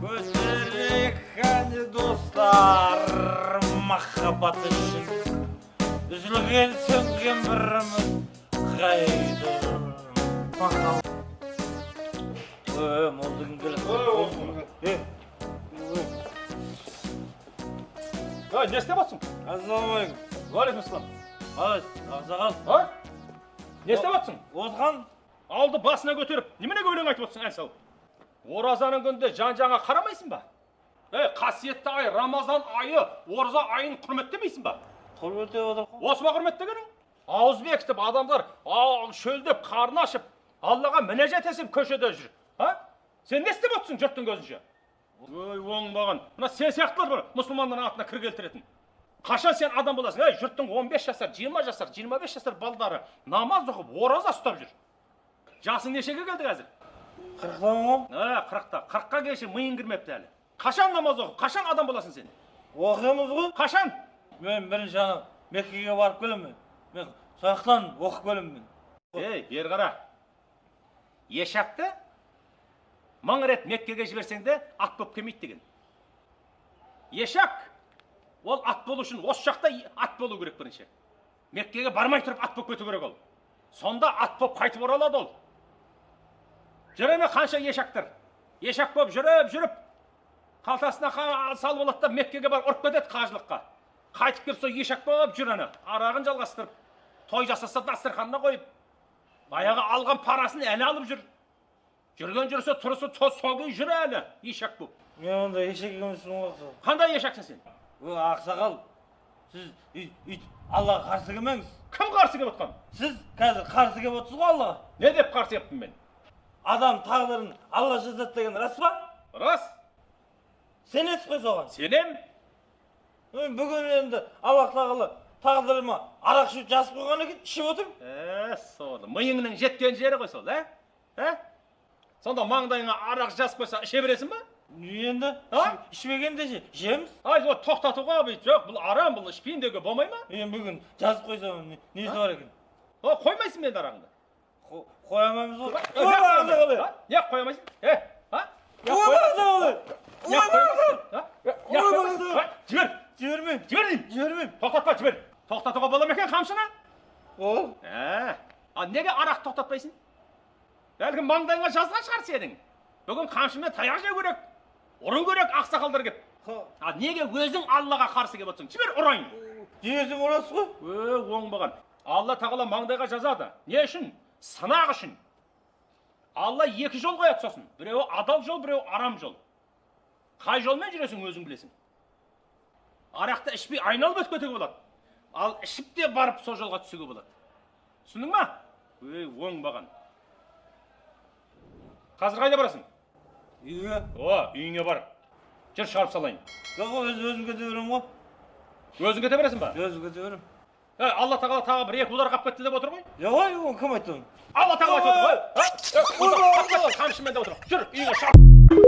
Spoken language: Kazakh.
Көтерейік, қане, достар, махаббат үшін үзілген, сөнген бір үміт қайда? Махаббат. Е, молдың келеді. Е. Ей, не істеп жатсың? Ассалаумағалейкум. Уағалейкум. Қалайсыз, ақсақал? А, не істеп жатсың? Отқан. Алды басына көтеріп, неменеге өлең айтып отырсың, ән салып? Оразаның күнінде жан жағыңа қарамайсың ба? Ей, қасиетті ай, Рамазан айы, ораза айын құрметтемейсің ба? Құрметтеп отыр ғой. Осы ма құрметтегенің? Ауыз бекітіп, адамдар шөлдеп, қарны ашып, Аллаға мінәжат етіп көшеде жүр. А, сен не істеп отырсың жұрттың көзінше? Ой, оңбаған, мына сен сияқтылар бар мұсылмандардың атына кір келтіретін. Қашан сен адам боласың? Ей, жұрттың 15 жасар, 20 жасар, 25 жасар балдары намаз оқып, ораза ұстап жүр. Жасың нешеге келді қазір? 40-тамын ғой. А, 40-та. 40-қа келші, миың кірмепті әлі. Қашан намаз оқып, қашан адам боласың сен? Оқимыз ғой. Қашан? Мен бірінші ана Меккеге барып келемін. Мен сол жақтан оқып келемін мен. Ей, бері қара. Ешакты 1000 рет Меккеге жіберсең де, ат болып келмейді деген. Ешак ол ат болу үшін осы жақта ат болу керек бірінші. Меккеге бармай тұрып ат болып кету керек ол. Сонда ат болып қайтып оралады ол. Жүре ме қанша ешактар? Ешак болып жүріп жүріп, қалтасына салып алады да, Меккеге барып ұрып кетеді қажылыққа. Қайтып келіп, сол ешак болып жүр ана. Арағын жалғастырып, той жасаса, дастарханына қойып, баяғы алған парасын әлі алып жүр. Жүрген жүрсе, тұрысы сол күйі жүр әлі ешак болып. Мен ондай ешек емеспін ғой, ақсақал. Қандай ешаксың сен? Ой, ақсақал, сіз өйтіп Аллаға қарсы келмеңіз. Кім қарсы келіп отқан? Сіз қазір қарсы келіп отырсыз ғой Аллаға. Не деп қарсы келіппін мен? Адам тағдырын Алла жазады деген рас па? Рас. Сенесіз ғой соған? Сенем. Мен бүгін енді Аллах тағала тағдырыма арақ ішуді жазып қойған екен, ішіп отырмын. Ә, сол миыңның жеткен жері ғой сол, ә? Ә? Сонда маңдайыңа арақ жазып қойса, іше бересің ба? Енді А? ішпегенде ше, ішеміз. Ай, ол тоқтатуға бүйтіп, жоқ, бұл арам, бұл ішпеймін деуге болмай ма? Енді бүгін жазып қойса, несі бар екен? О, қоймайсың ба енді арағыңды? Қоя алмаймыз ғой. Е, Ой, ақсақал! А? Не қоя алмайсың? Е, а? Ой, ақсақал! Не қоя алмайсың? А? Не Ой, қоя алмайсың? ақсақал! А, жібер, Жібермеймін. жібер деймін. Жібермеймін. Тоқтатпа, жібер. Тоқтатуға бола ма екен қамшыны? Ол. Ә, ал неге арақ тоқтатпайсың? Бәлкім, маңдайыңа жазған шығар сенің. Бүгін қамшымен таяқ жеу керек, ұру керек ақсақалдар кеп. Ал неге өзің Аллаға қарсы келіп отырсың? Жібер, ұрайын. Жіберсем, ұрасыз ғой. Ө, оңбаған. Алла тағала маңдайға жазады. Не үшін? Сынақ үшін. Алла екі жол қояды сосын. Біреуі адал жол, біреуі арам жол. Қай жолмен жүресің, өзің білесің. Арақты ішпей айналып өтіп кетуге болады. Ал ішіп те барып сол жолға түсуге болады. Түсіндің ма? Өй, оңбаған. Қазір қайда барасың? Үйге. О, үйіңе бар. Жүр, шығарып салайын. Жоқ, өзім кете беремін ғой. Өзің кете бересің ба? Өзім кете беремін. Е, Алла тағала тағы бір екі удар қап кетті деп отыр ғой. Жоқ, ой, оны кім айтты оны? Алла тағала айтып отыр ғой. Ой, Қамшымен деп отыр. Жүр, үйіңе шығар.